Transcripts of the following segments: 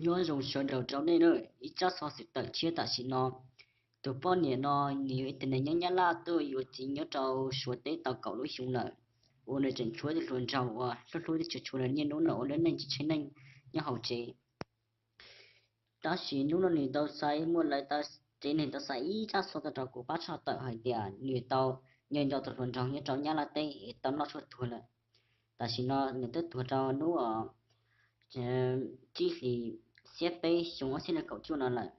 Nyob zoo sawv daws rau nej na, ib tsab xov xwm tawm tshiab tam sim no. Tus poj niam no nws yog ib tug neeg nyob Nyab Laj tuaj yuav txiv nyob rau Suav teb tau kaum lub xyoo lawm, uas nws tseem tshuav tus hluas nraug uas hlub hlub thiab tshua tshua nws niaj hnub no ua lub neej tsis tsheej neej nyob hauv tsev. Tab sis hnub no nws tau xa, muaj lawv tsev neeg tau xa ib tsab xov tuaj rau kuv pab tshaj tawm hais tias nws tau nco nco tus hluas nraug nyob rau Nyab Laj teb es tau noj tshuaj tuag lawm. Tam sim no nws twb tuag rau hnub tsib hlis xiab peb xyoo ob txhiab nees nkaum cuaj no lawm.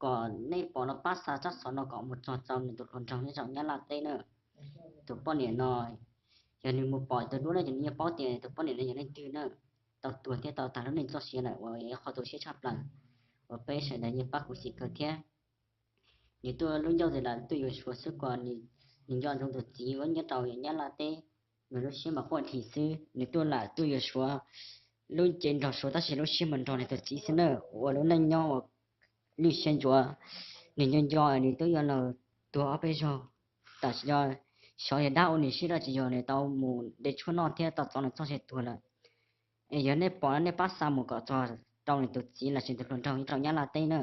Kom nej pom no pab xa tsab xov no kom mus txog rau nws tus hluas nraug nyob rau Nyab Laj teb na. Tus poj niam no, yog nws mus pom tus duab no ces nws yeej paub tias tus poj niam no yog leej twg na. Tau tuag thiab tau tag lub neej txoj sia lawm uas yog qhov tu siab tshaj plaws uas peb sawv daws yeej pab khuv xim kawg thiab. Nws tuaj lub ncauj twg lam tuaj yuav Suav xwb, kom nws nco ntsoov tus txiv uas nyob rau Nyab Laj teb, nws lub siab mas quaj dhi xwb. Nws tuaj lam tuaj yuav Suav, lub cev nrog Suav tab sis lub siab mas nrog nws tus txiv xwb na. Ua lub neej nyob uas lwj siab ntsuav, nws nco nco nws twb yuav los tuag ob peb zaug. Tam sim no xyov yog dab ua nws siab los tsis yog nws tau mus de tshuaj noj thiab tau txov nws txoj sia tuag lawm. Es yog nej pom no nej pab xa mus kom txog rau nws tus txiv lossis tus hluas nraug nyob rau Nyab Laj teb na.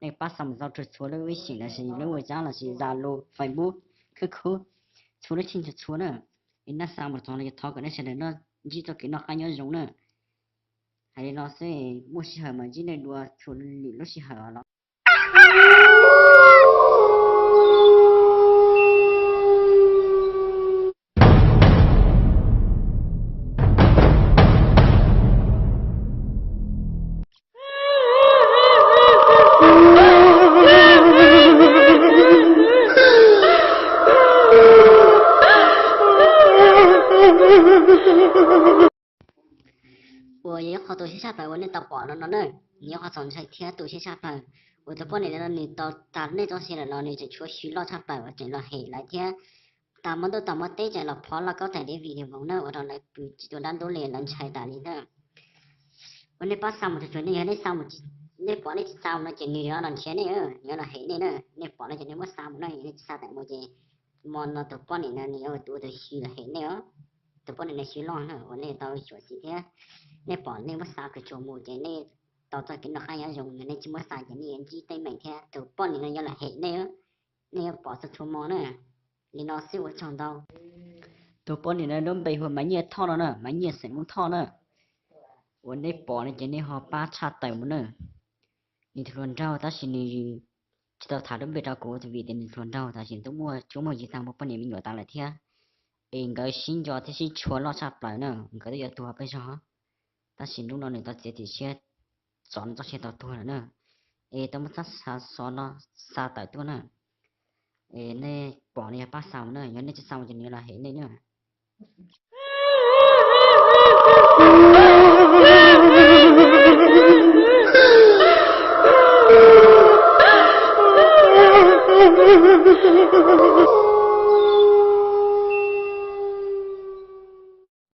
Nej pab xa mus rau txhua lub ib xeem lossis lub ua tsab lossis Zalo, Facebook, khwb khub, txhua lub cheej txhua txhua na. Es nej xa mus txog no ces thov kom nej sawv daws ntsib txoj kev noj qab nyob zoo na. Hais li no xwb, muaj sij hawm mas ntsib nej dua txhua lwm lub sij hawm los. Uas yog ib qho tu siab tshaj plaws uas nej tau pom no no na, nws yog qhov txaus ntshai thiab tu siab tshaj plaws. Uas tus poj niam no nws tau tag nej txoj sia lawm los nws tseem tshuav xyw loj tshaj plaws uas tseem los hem lawv thiab. Tag hmo ntuj tag hmo teb tseem los phov lauj kaub tais diav video vauv na ua rau lawv pw tsis tau dab ntub li, lawv ntshai tas li na. Uas nej pab xa mus tsuag tsuag, nej yog nej xa mus, nej pom nej tsis xa mus no ces nws yuav los nrhiav nej, nws yuav los hem nej na. Nej pom no ces nej muab xa mus na, yog nej tsis xa tawm mus ces hmo no tus poj niam no nws yuav ua tus xyw los hem nej os. Tus poj niam no xyw loj na uas nej tau xyuam xim thiab. Nej pom nej muab xa kawg tsuag mus ces nej tau txoj kev noj qab nyob zoo, yog nej tsis muab xa ces nej yuav ntsib teeb meem thiab tus poj niam no yuav los hem nej, nej yuav pom txhua txhua hmo na. Li no xwb ua tsaug ntau. Tus poj niam no lub npe hu ua Maiv Nyiaj Thoj no na, Maiv Nyiaj xeem Hmoob Thoj na. Uas nej pom no ces nej ho pab tshaj tawm mus na. Nws tus hluas nraug tab sis nws tsis tau tham lub npe rau kuv vim tias nws tus hluas nraug tab sis twb muaj cuab muaj yig tag mus poj niam me nyuam tas lawm thiab. Es nkawd sib nco thiab sib tshua loj tshaj plaws na, nkawd twb yuav tuag peb zaug. Tab sis hnub no nws tau txiav txim siab txov nws txoj sia tau tuag lawm na. Es tau muab tsab xov no xa tawm tuaj na. Es nej pom no yog pab xa mus na, yog nej tsis xa mus ces nws los hem nej na.